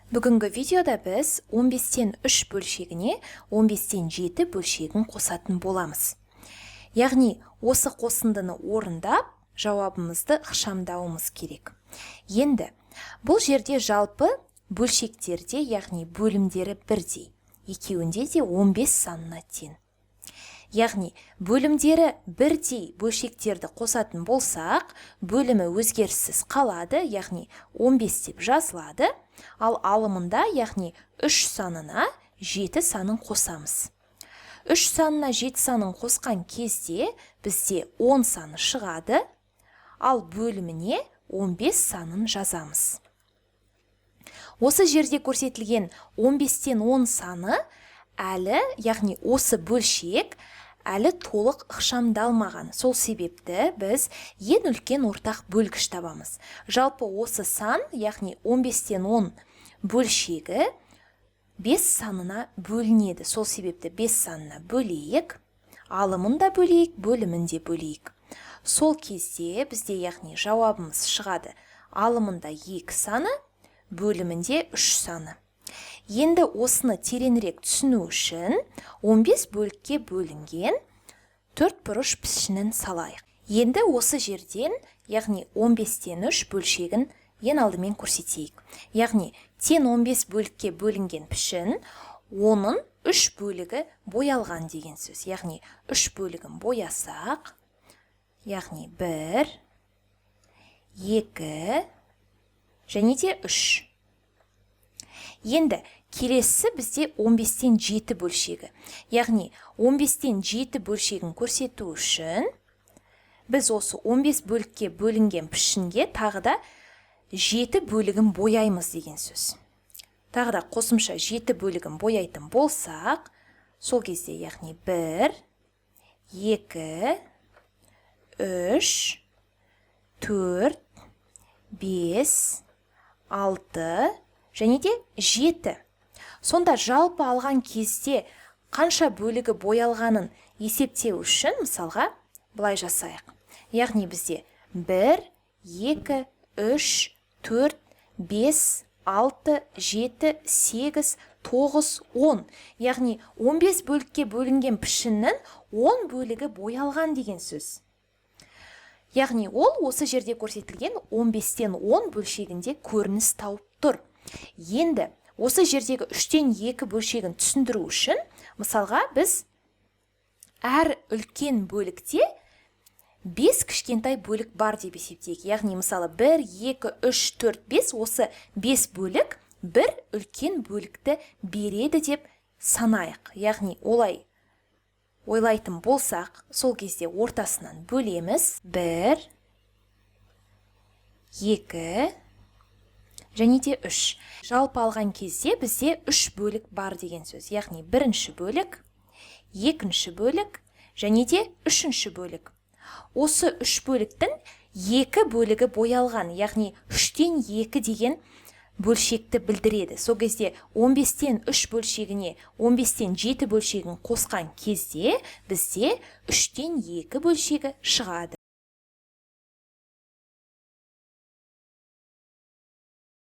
Бүгінгі видеода біз 15-тен 3 бөлшегіне 15-тен 7 бөлшегін қосатын боламыз. Яғни осы қосындыны орындап, жауабымызды ықшамдауымыз керек. Енді бұл жерде жалпы бөлшектерде, яғни бөлімдері бірдей. Екеуінде де 15 санына тең. Яғни бөлімдері бірдей бөлшектерді қосатын болсақ, бөлімі өзгеріссіз қалады, яғни 15 деп жазылады, ал алымында, яғни 3 санына 7 санын қосамыз. 3 санына 7 санын қосқан кезде бізде 10 саны шығады, ал бөліміне 15 санын жазамыз. Осы жерде көрсетілген 15-тен 10 саны әлі, яғни осы бөлшек әлі толық ықшамдалмаған. Сол себепті біз ең үлкен ортақ бөлгіш табамыз. Жалпы осы сан, яғни 15-тен 10 бөлшегі 5 санына бөлінеді. Сол себепті 5 санына бөлейік, алымын да бөлейік, бөлімін де бөлейік. Сол кезде бізде, яғни жауабымыз шығады. Алымында 2 саны, бөлімінде 3 саны. Енді осыны тереңірек түсіну үшін 15 бөлікке бөлінген төрт бұрыш пішінін салайық. Енді осы жерден, яғни 15-тен 3 бөлшегін ең алдымен көрсетейік. Яғни тең 15 бөлікке бөлінген пішін, оның 3 бөлігі боялған деген сөз. Яғни 3 бөлігін боясақ, яғни 1, 2 және де 3. Енді келесі бізде 15-тен 7 бөлшегі. Яғни 15-тен 7 бөлшегін көрсету үшін біз осы 15 бөлікке бөлінген пішінге тағы да 7 бөлігін бояймыз деген сөз. Тағы да қосымша 7 бөлігін бояйтын болсақ, сол кезде, яғни 1, 2, 3, 4, 5, 6 және де 7. Сонда жалпы алған кезде қанша бөлігі боялғанын есептеу үшін, мысалға, былай жасайық. Яғни бізде 1, 2, 3, 4, 5, 6, 7, 8, 9, 10. Яғни 15 бөлікке бөлінген пішіннің 10 бөлігі боялған деген сөз. Яғни ол осы жерде көрсетілген 15-тен 10 бөлшегінде көрініс тауып тұр. Енді осы жердегі 3-тен 2 бөлшегін түсіндіру үшін, мысалға, біз әр үлкен бөлікте 5 кішкентай бөлік бар деп есептейік. Яғни, мысалы, 1, 2, 3, 4, 5, осы 5 бөлік бір үлкен бөлікті береді деп санайық. Яғни олай ойлайтын болсақ, сол кезде ортасынан бөлеміз. 1, 2 және де 3. Жалпы алған кезде бізде 3 бөлік бар деген сөз. Яғни бірінші бөлік, екінші бөлік және де үшінші бөлік. Осы 3 бөліктің 2 бөлігі боялған, яғни 3-тен 2 деген бөлшекті білдіреді. Сол кезде 15-тен 3 бөлшегіне 15-тен 7 бөлшегін қосқан кезде бізде 3-тен 2 бөлшегі шығады.